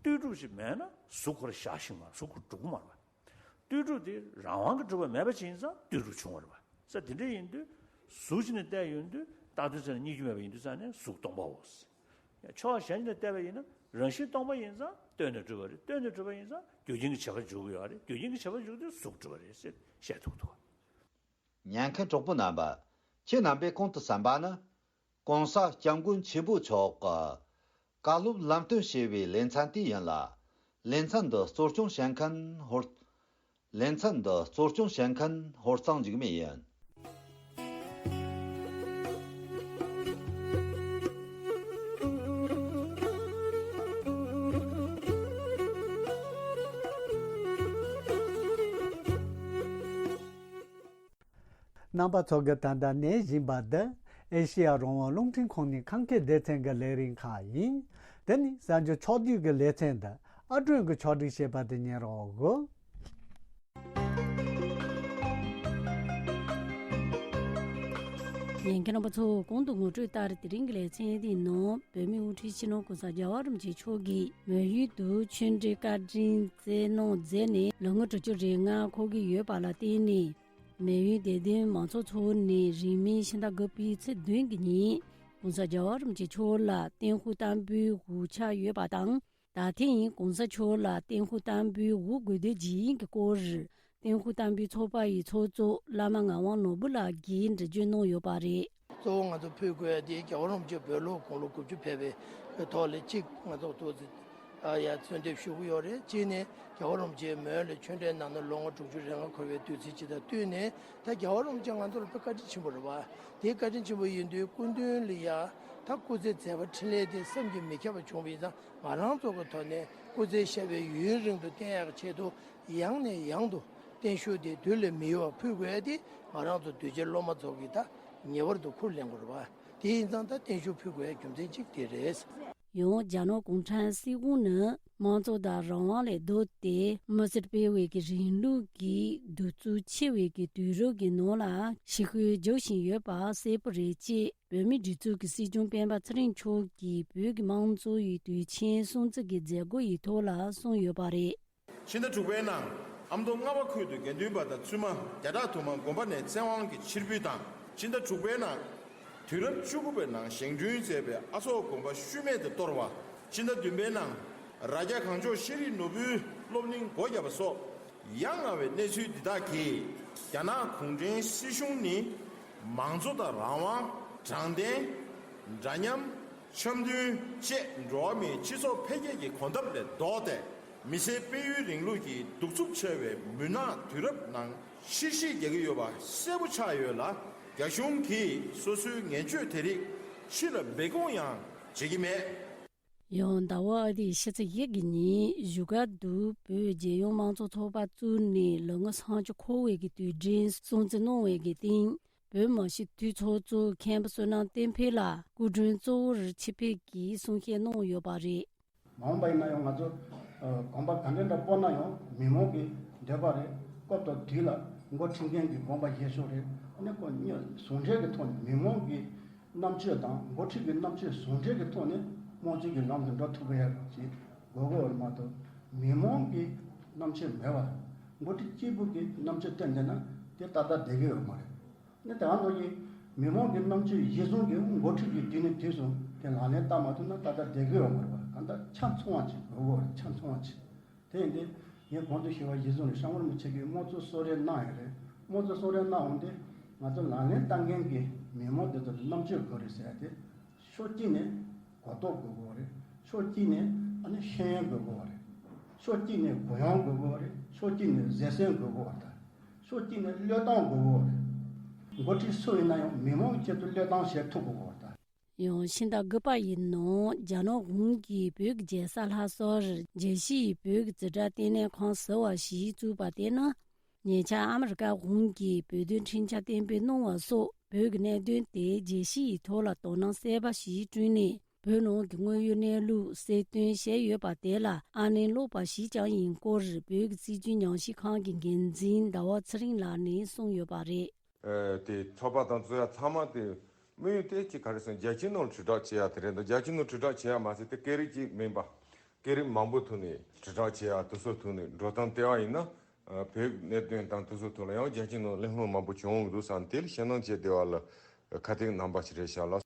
ལྟོས་གྲུབ་ཅིག་མེད་ན་གཟུགས་ཁོ་རང་བཞག་ཤེས་མ་རེད། གཟུགས་ཁོ་གྲུབ་ཀྱི་མ་རེད་བ། ལྟོས་གྲུབ་དེ་རང་དབང་གིས་གྲུབ་པ་མེད་པ་ཅིག་ཡིན་ཙང་ལྟོས་གྲུབ་བྱུང་བ་རེད་བ། ས་དེ་འདྲ་ཡིན་དུས་གཟུགས་ཅིག་ནས་བལྟས་ཡོང་དུས་བཏགས་དོན་ཙམ་ནས་རྙེད་རྒྱུ་མེད་པ་ཡིན་དུས་ཙང་ནས་གཟུགས་སྟོང་པའོ། ཕྱོགས་གཞན་ཅིག་ནས་བལྟས་པ་ཡིན་ན་རང་བཞིན་སྟོང་པ་ཡིན་ཙང་ལྟོས་ནས་གྲུབ་པ་རེད། ལྟོས་ནས་གྲུབ་པ་ཡིན་ཙང་རྒྱུ་རྐྱེན་གྱི་བྱེད་པ་འཇུག་གི་ཡོད་རེད། རྒྱུ་རྐྱེན་གྱི་བྱེད་པ་འཇུག་དུས་གཟུགས་གྲུབ་པ་རེད་ཟེར་བཤད་ཐུབ་འདུག་ཉན་མཁན་གྲོགས་པོ་རྣམ་པ། ཁྱེད་རྣམ་པས་གོང་དུ་གསན་པ་ནི། ྋགོང་ས་ྋསྐྱབས་མགོན་ཆེན་པོ་མཆོག་གི་བཀའ་སློབ་ལམ་སྟོན་ཞེས་པའི་ལེ་ཚན་དེ་ཡིན་ལ། ལེ་ཚན་འདི་གཙོ་སྐྱོང་བྱེད་མཁན་ཧོར། ལེ་ཚན་འདི་གཙོ་སྐྱོང་བྱེད་མཁན་ཧོར་གཙང་འཇིགས་མེད་ཡིན། རྣམ་པ་ཚོ་གིས་ད་ལྟ་ཉན་བཞིན་པ་འདི་ཨེ་ཤེ་ཡ་རང་དབང་རླུང་འཕྲིན་ཁང་ནས་ཁམས་སྐད་སྡེ་ཚན་གྱི་ལས་རིམ་ཁག་ཡིན། དེ་ནི་གསར་འགྱུར་ཕྱོགས་བསྡུས་ཀྱི་ལེ་ཚན་འདི་ཨ་སྒྲོན་གྱིས་ཕྱོགས་སྒྲིག་བྱས་པ་དེ་ཉན་རོགས་གོ། ཉན་མཁན་རྣམ་པ་ཚོ་གོང་དུ་ངོ་སྤྲོད་ལྟར་དེ་རིང་གི་ལེ་ཚན་འདིའི་ནང་བོད་མིའི་དབུ་ཁྲིད་སྤྱི་ནོར་༧གོང་ས་༧རྒྱལ་བ་རིན་པོ་ཆེ་མཆོག་གིས་མོན་ཡུལ་དུ་ཆོས་འབྲེལ་བཀའ་དྲིན་སྩལ་གནང་མཛད་ནས་ལོ་ངོ་དྲུག་ཅུ་རེ་ལྔ་འཁོར་གྱི་ཡོད་པ་ལ་བརྟེན་ནས། མོན་ཡུལ་བདེ་ལྡན་མང་ཚོགས་ཚོགས་ནས་རིང་མིན་ཕྱི་ཟླ་དགུ་པའི་ཚེས་བདུན་གྱི་ཉིན་༧གོང་ས་༧རྒྱལ་བ་རིན་པོ་ཆེ་མཆོག་ལ་ཏིན་ཧུང་བསྟན་པའི་དབུ་ཕྱག་ཡོད་པ་དང་། ད་ཐེངས་༧གོང་ས་མཆོག་ལ་ཏིན་ཧུང་བསྟན་པའི་དབུ་དགོས་འདོད་ཇི་ཡིན་གྱི་སྐོར་ཏིན་ཧུང་བསྟན་པའི་ཚོགས་པ་ཡི་ཚོགས་གཙོ་བླ་མ་ངག་དབང་ནོར་བུ་ལགས་ཀྱིས་འགྲེལ་བརྗོད་གནང་ཡོད་པ་རེད། གཙོ་བོ་ང་ཚོ་ཕུལ་དགོས་ཡ་དེ་རྒྱལ་བ་རིན་པོ་ཆེ་བོད་ལོ་དགུང་ལོ་དགུ་བཅུ་ཕེབས་པའི་ཐོག་ལ་གཅིག་ང་ཚོ་ཏོག་ཙམ་ ཡ་གསོལ་འདེབས་ཞུ་གི་ཡོད་རེད། གཅིག་ནས་རྒྱལ་བ་རིན་པོ་ཆེའི་མོན་ལ་ཆོས་འབྲེལ་གནང་ནས་ལོ་ངོ་དྲུག་ཅུ་རེ་ལྔ་འཁོར་བའི་དུས་ཚིགས་ཅིག་དང་བསྟུན་ནས། ད་རྒྱལ་བ་རིན་པོ་ཆེ་ང་ཚོ་ལ་དཔེ་བཀའ་དྲིན་ཆེན་པོ་རེད་བ། དེའི་བཀའ་དྲིན་ཆེན་པོ་ཡིན་དུས་སྐུ་མདུན་ལ་ཡ་ད་སྐུ་ཚེ་མཛད་པ་འཕྲིན་ལས་དེ་བསམ་གྱིས་མི་ཁྱབ་པ་བྱུང་བ་ཡིན་ཙང་། ང་རང་ཚོ་གི་ཐོག་ནས་སྐུ་ཚེ་ཞབས་པད་ཡུན་རིང་དུ་བརྟན་ཡག་ཆེད་དུ་ཡང་ནས་ཡང་དུ་བརྟན་བཞུགས་དེ་དུས་ལ་མི་གཡོ་བ་ཕུལ་དགོས་ཡ་དེ་ང་རང་ཚོ་གདུལ་བྱ་སློབ་མ་ཚོ་གིས་ད་ངེས་པར་དུ་ཁུར་ལེན་དགོས་རེད་བ། དེ་ཡིན་ཙང་ད་བརྟན་བཞུགས་ཕུལ་དགོས་ཡ་རྒྱུ་མཚན་གཅིག་དེ་རེད། ཡང་རྒྱ་ནག་གུང་ཁྲན་སྲིད་དབང་ནི་དམངས་གཙོ་དང་རང་དབང་ལས་ལྡོག་སྟེ། མི་སེར་སྤེལ་བའི་གི་རིང་ལུགས་ཀྱི་གདུག་རྩུབ་ཆེ་བའི་གི་དུས་རབས་ཀྱི་ནང་ལ་ཞི་རྒོལ་རྒྱག་བཞིན་ཡོད་པ་གསལ་པོ་རེད་ཅེས། བོད་མིའི་སྒྲིག་འཛུགས་ཀྱི་སྲིད་སྐྱོང་སྤེན་པ་ཚེ་རིང་མཆོག་གིས་བོད་ཀྱི་དམངས་གཙོ་ཡི་དུས་ཆེན་སྲུང་བརྩི་གི་མཛད་སྒོ་ཡི་ཐོག་ལ་གསུངས་ཡོད་པ་རེད། ཕྱི་ཟླ་དྲུག་པའི་ནང་ཨ་མདོ་རྔ་བ་ཁུལ་དུ་དགེ་འདུན་པ་དང་བཙུན་མ་བརྒྱ་ཕྲག་དུ་མ་དགོན་པ་ནས་བཙན་དབང་གིས་ཕྱིར་འབུད་དང་། ཕྱི་ཟླ་དྲུག་པའི་ནང་དུས་རབས་བཅུ་དགུ་པའི་ནང་བཞེངས་སྐྲུན་མཛད་པའི་ཨ་སོག་དགོན་པ་ཤུལ་མེད་དུ་གཏོར་བ། ཕྱི་ཟླ་བདུན་པའི་ནང་རྭ་རྒྱ་གངས་ལྗོངས་ཤེས་རིག་ནོར་བུའི་སློབ་གླིང་སྒོ་བརྒྱབ་པ་སོགས། ཡ་ང་བའི་གནས་ཚུལ་འདི་དག་གིས་རྒྱ་ནག་གུང་ཁྲན་སྲིད་གཞུང་ནི་མང་གཙོ་དང་རང་དབང་དྲང་བདེན། འདྲ་མཉམ། འཆམ་མཐུན་བཅས་འགྲོ་བ་མིའི་སྤྱི་ཚོགས་འཕེལ་རྒྱས་ཀྱི་གོ་འདབས་ལས་ལྡོག་སྟེ། མི་སེར་སྤེལ་ཡུལ་རིང་ལུགས་ཀྱི་གདུག་རྩུབ་ཆེ་བའི་མུན་ནག་དུས་རབས་ནང་ཕྱིར་བཤིག་རྒྱག་གི་ཡོད་པ་གསལ་པོ་ཆགས་ཡོད་ལ། རྒྱ་གཞུང་གིས་སོ་སོའི་ངན་སྤྱོད་དེ་རིགས་ཕྱི་ལ་སྦས་སྐུང་ཡང་བྱེད་ཀྱི་མེད། ཡང་ཟླ་བ་ཨ་རིའི་ཕྱི་ཚེས་བཞི་གི་ཉིན་བཞུགས་སྒར་དུ་བོད་རྒྱལ་ཡོངས་དམངས་གཙོ་ཚོགས་པ་བཙུགས་ནས་ལོ་ངོ་སུམ་ཅུ་འཁོར་བའི་གི་དུས་དྲན་སྲུང་བརྩི་གནང་བའི་གི་སྟེང་། བོད་མི་སྤྱི་འཐུས་ཚོགས་གཙོ་མཁན་པོ་བསོད་ནམས་བསྟན་འཕེལ་ལ་སྐུ་མགྲོན་གཙོ་བོར་ཆེད་ཕེབས་ཀྱིས་གསུང་བཤད་གནང་ཡོད་པ་རེད། མ་འོངས་པ་ཡིན་ན་ཡང་ང་ཚོ་ཨ་གོམ་པ་ག་འདྲ་འདྲ་སྤོ་ན་ཡང་མི་མང་གི་འདོད་པ་རེད། སྐབས་དང་དུས་ལ་འགོ་ཁྲིད་མཁན་གྱི་དགོངས་པ་བཞེས་ཕྱོགས་རེད། ཨ་ནི་ཁོ་གཉིས་ཟུང་འབྲེལ་གྱི་ཐོག་ནས་མི་མང་གི་རྣམ་དཔྱོད་དང་འགོ་ཁྲིད་ཀྱི་རྣམ་དཔྱོད་ཟུང་འབྲེལ་གྱི་ཐོག་ནས་དམངས་གཙོའི་གི་ལམ་དུ་འགྲོ་ཐུབ་ཡག་ཅིག་དགོས་ཀྱི་ཡོད་མ་གཏོགས། མི་མང་གི་རྣམ་དཔྱོད་མེད་པ། འགོ་ཁྲིད་གཅིག་པུ་གི་རྣམ་དཔྱོད་བསྟན་བསྡད་ན་དེ་ཏག་ཏག་བསྡད་ཀྱི་ཡོད་མ་རེད། ནི་དེ་ག་ནང་བཞིན་མི་མང་གི་རྣམ་དཔྱོད་གཞི་བཟུང་གིས་འགོ་ཁྲིད་ཀྱིས་དུས་ནས་དུས་སུ་དེ་ལག་ལེན་བསྟར་མ་ཐུབ་ན་ཏག་ཏག་བསྡད་ཀྱི་ཡོད་མ་རེད་པ། གང་ལྟར་ཆ་ཚང་བ་ཅིག་དགོས་ཀྱི་ཡོད་རེད། ཆ་ཚང་བ་ཅིག་དེ་ཡིན་དུས་ངས་གོང་དུ་ཞུས་པ་གཞི་བཟུང་ནས་ཤང་རིན་པོ་ཆེ་གིས་དམངས་གཙོ་གསོལ་རས་གནང་ཡོད་རེད། དམངས་གཙོ་གསོལ་རས་གནང་འོང་དུས་ང་ཚོ་ལག་ལེན་བསྟར་མཁན་གྱི་མི་མང་དེ་ཚོ་ལ་རྣམ་དཔྱོད་དགོས་རེད་ཟེར་ཡ་དེ། ཕྱོགས་གཅིག་ནས་གོ་རྟོགས་དགོས་ཀྱི་ཡོད་རེད། ཕྱོགས་གཅིག་ནས་ཨ་ནི་ཤེས་ཡོན་དགོས་ཀྱི་ཡོད་རེད། ཕྱོགས་གཅིག་ནས་གུ་ཡངས་དགོས་ཀྱི་ཡོད་རེད། ཕྱོགས་གཅིག་ནས་བཟོད་བསྲན་དགོས་ཀྱི་ཡོད་རེད། ཕྱོགས་གཅིག་ནས་བློས་གཏོང་དགོས་ཀྱི་ཡོད་རེད། འགོ་ཁྲིད་སུ་ཡིན་ན་ཡང་མི་མང་གི་ཆེད་དུ་བློས་གཏོང་བྱེད་ཐུབ་དགོས་ཀྱི་ཡོད་རེད། ཡང་ཕྱི་ཟླ་དགུ་པ་ཡི་ནང་རྒྱ་ནག་གཞུང་གིས་བོད་ཀྱི་རྒྱལ་ས་ལྷ་སར་རྒྱལ་སྤྱིའི་བོད་ཀྱི་རྩིས་ཁྲ་ལྟེ་གནས་ཁང་ཟེར་བ་ཞིག་བཙུགས་པ་དེ་ནི། ཉེ་ཆར་ཨ་མི་རི་ཀ་གཞུང་གིས་བོད་དོན་འཕྲིན་བཅར་གཏན་འབེབས་གནང་བ་སོགས་བོད་ཀྱི་གནད་དོན་དེ་རྒྱལ་སྤྱི་ཡི་ཐོག་ལ་དོ་སྣང་གསར་པ་ཞིག་བསྐྲུན་ནས། བོད་ནང་གི་དངོས་ཡོད་གནས་ལུགས་གསལ་སྟོན་བྱས་ཡོད་པ་དེ་ལ་ཨ་ནེ་ལོག་པ་ཞིག་ཀྱང་ཡིན་སྐོར་བོད་ཀྱི་སྲིད་བྱུས་ཉམས་ཞིབ་ཁང་གི་འགན་འཛིན་ཟླ་བ་ཚེ་རིང་ལགས་ནས་གསུངས་ཡོད་པ་རེད། ཨ་དེ་ཚོགས་པ་དང་རྩོད་ཡ་ཚང་མ་དེ་དམིགས་ཡུལ་དེ་གཅིག་ག་རེ་ཟེར་ན་རྒྱལ་སྤྱིའི་ནང་ལ་དྲིལ་བསྒྲགས་བྱེད་ཡ་དེ་རེད་འདུག་རྒྱལ་སྤྱིའི་ནང་དྲིལ་བསྒྲགས་བྱེད་ཡ་མ་ཟད་དེ་སྐད་རིགས་གཅིག་མིན་པ། སྐད་རིགས་མང་པོའི་ཐོག་ནས་དྲིལ་བསྒྲགས་བྱེད་ཡ་དེ་ཚོའི་ཐོག་ནས་འགྲོ་སྟངས་བལྟས་པ་ཡིན་ན། ཨ་བོད་གནད་དོན་དང་དེ་ཚོའི་ཐོག་ལ་ཡང་རྒྱལ་སྤྱིའི་ནང་གླེང་སློང་མང་པོ་བྱུང་འདུག་བསམ། དེ་ལ་ཞེད་སྣང་བྱས་བསྡད་པ་ལ་ཁ་གཏད་རྣམ་པ་ཞིག་རེད་ཤག་ལགས།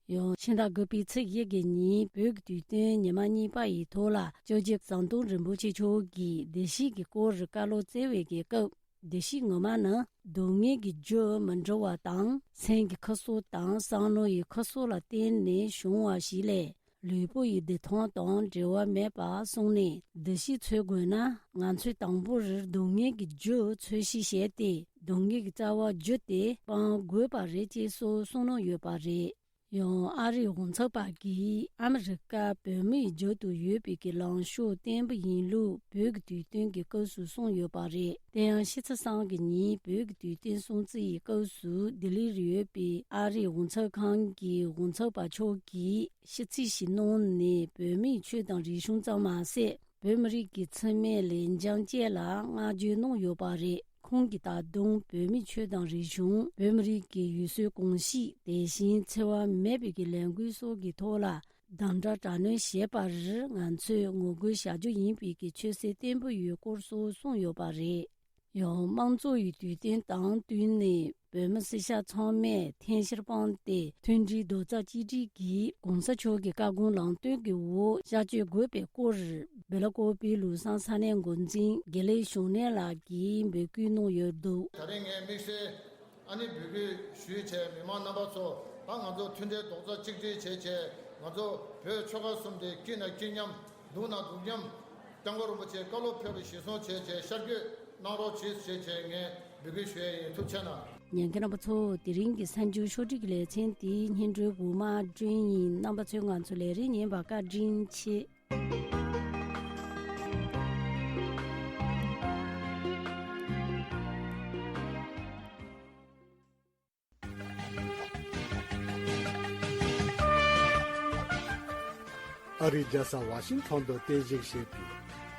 ཡང་ཕྱི་ཟླ་དགུ་པའི་ཚེས་བཞི་གི་ཉིན་བོད་ཀྱི་དུས་སྟོན་ཉི་མ་གཉིས་པ་ཡི་ཐོག་ལ་སྐྱབས་རྗེ་ཟམ་གདོང་རིན་པོ་ཆེ་མཆོག་གིས་སྡེ་སྲིད་ཀྱི་སྐོར་བཀའ་སློབ་སྩལ་བའི་གི་སྐབས། སྡེ་སྲིད་ངོ་མ་ནི་སྡུག་བསྔལ་གྱི་རྒྱུ་མི་འདྲ་བ་དང་སེམས་ཀྱི་ཁུ་སོ་དང་བསམ་བློ་ཡི་ཁུ་སོ་ལ་བརྟེན་ནས་བྱུང་བ་ཞིག་ལས། ལུས་པོ་ཡི་བདེ་ཐང་དང་འབྲེལ་བ་མེད་པ་གསུངས་ནས། སྡེ་སྲིད་འཚོལ་དགོས་ན་ང་ཚོས་དང་པོར་སྡུག་བསྔལ་གྱི་རྒྱུ་འཚོལ་ཞིབ་བྱས་ཏེ། སྡུག་བསྔལ་གྱི་རྩ་བ་རྒྱུ་དེ་སྤང་དགོས་པ་རེད་ཅེས་སོགས་གསུངས་གནང་ཡོད་པ་རེད། ཡང་ཨ་རིའི་འོ་ཚབ་པ་གིས་ཨ་མི་རི་ཀ་བོད་མིའི་རྒྱུད་དུ་ཡོད་པའི་གི་ལངས་ཕྱོགས་བརྟན་པོ་ཡིན་ལུགས་བོད་ཀྱི་དུས་སྟོན་གྱི་སྐབས་སུ་གསུངས་ཡོད་པ་རེད། དེ་ཡང་ཕྱི་ཚེས་གསུམ་གྱི་ཉིན་བོད་ཀྱི་དུས་སྟོན་སྲུང་བརྩི་ཡི་སྐབས་སུ་ལྡི་ལིར་ཡོད་པའི་ཨ་རིའི་འོ་ཚབ་ཁང་གི་འོ་ཚབ་པ་མཆོག་གིས་ཞིབ་རྩིས་ཤིག་གནང་ནས། བོད་མིའི་ཆོས་དང་རིག་གཞུང་ཙམ་མ་ཟད། བོད་མི་རིགས་ཀྱི་འཚེ་མེད་ལས་འགན་བཅས་ལ་བསྔགས་བརྗོད་གནང་ཡོད་པ་རེད། ཁོང་གིས་ད་དུང་བོད་མིའི་ཆོས་དང་རིག་གཞུང་། བོད་མི་རིགས་ཀྱི་ཡུལ་སྲོལ་གོམས་གཤིས། དེ་བཞིན་འཚེ་བ་མེད་པའི་གི་ལས་འགུལ་སོགས་ཀྱི་ཐོག་ལ་དམ་དྲག་དྲག་གནོན་བྱས་པར་ང་ཚོས་ངོ་རྒོལ་བྱ་རྒྱུ་ཡིན་པའི་གི་ཆོད་སེམས་བརྟན་པོ་ཡོད་སྐོར་སོགས་གསུངས་ཡོད་པ་རེད། ཡང་དམངས་གཙོ་ཡི་དུས་སྟོན་དང་བསྟུན་ནས་བོད་མི་སེར་སྐྱ་ཚང་མས་ཐེངས་ཤར་སྤངས་ཏེ་མཐུན་སྒྲིལ་རྡོག་རྩ་གཅིག་སྒྲིལ་གྱིས་གོང་ས་མཆོག་གི་བཀའ་དགོངས་ལམ་སྟོན་གྱི་འོག་བྱ་སྤྱོད་དགོས་པའི་སྐོར་སྦེ་ལ་ཀོ་པའི་ལུས་བསམ་ས་གནས་འགོ་འཛིན་དགེ་ལེགས་བྱུང་གནས་ལགས་ཀྱིས་འབོད་སྐུལ་གནང་ཡོད་འདུག། ད་རེས་ངས་དམིགས་བསལ་ཨ་ནི་འབོད་སྐུལ་ཞུས་བྱས། མི་མང་རྣམ་པ་ཚོ། ད་ང་ཚོ་མཐུན་སྒྲིལ་རྡོག་རྩ་གཅིག་སྒྲིལ་བྱས་བྱས། ང་ཚོ་བོད་ཆོལ་ཁ་གསུམ་དེ་དཀྱིལ་ནས་དཀྱིལ་མཉམ། སྡུག་ན་སྡུག་མཉམ། སྐྱབས་མགོན་རིན་པོ་ཆེ་བཀའ་སློབ་ཕེབས་པ་གཞིར་བཟུང་བྱས་བྱས་ཤར་བསྐྱོད་གནང་རོགས་གྱིས་ཞེས་བྱས་ངས་འབོད་སྐུལ་ཞུ་ཡས་ཡིན། ཐུགས་རྗེ་གནང་། ཉན་མཁན་རྣམ་པ་ཚོ། དེ་རིང་གི་གསར་འགྱུར་ཕྱོགས་སྒྲིག་གི་ལེ་ཚན་འདི་སྙན་སྒྲོན་འགོ་མ་སྒྲོན་ཡིན། རྣམ་པ་ཚོས་ང་ཚོ་ལས་རིམ་ཉན་པར་བཀའ་དྲིན་ཆེ། ཨ་རིའི་རྒྱལ་ས་ཝ་ཤིང་ཐོན་དུ་རྟེན་གཞི་བྱས་པའི་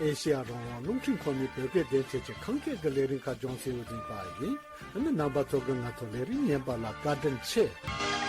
ཨེ་ཤེ་ཡ་རང་དབང་རླུང་འཕྲིན་ཁང་ནས་བོད་སྐད་སྡེ་ཚན་གྱི་ཁམས་སྐད་ཀྱི་ལས་རིམ་ཁག་སྦྱོང་སའི་འོས་འཛིན་པ་ཡིན། ཨ་ནི་རྣམ་པ་ཚོ་གིས་ང་ཚོ་ལས་རིམ་ཉན་པ་ལ་བཀའ་དྲིན་ཆེ།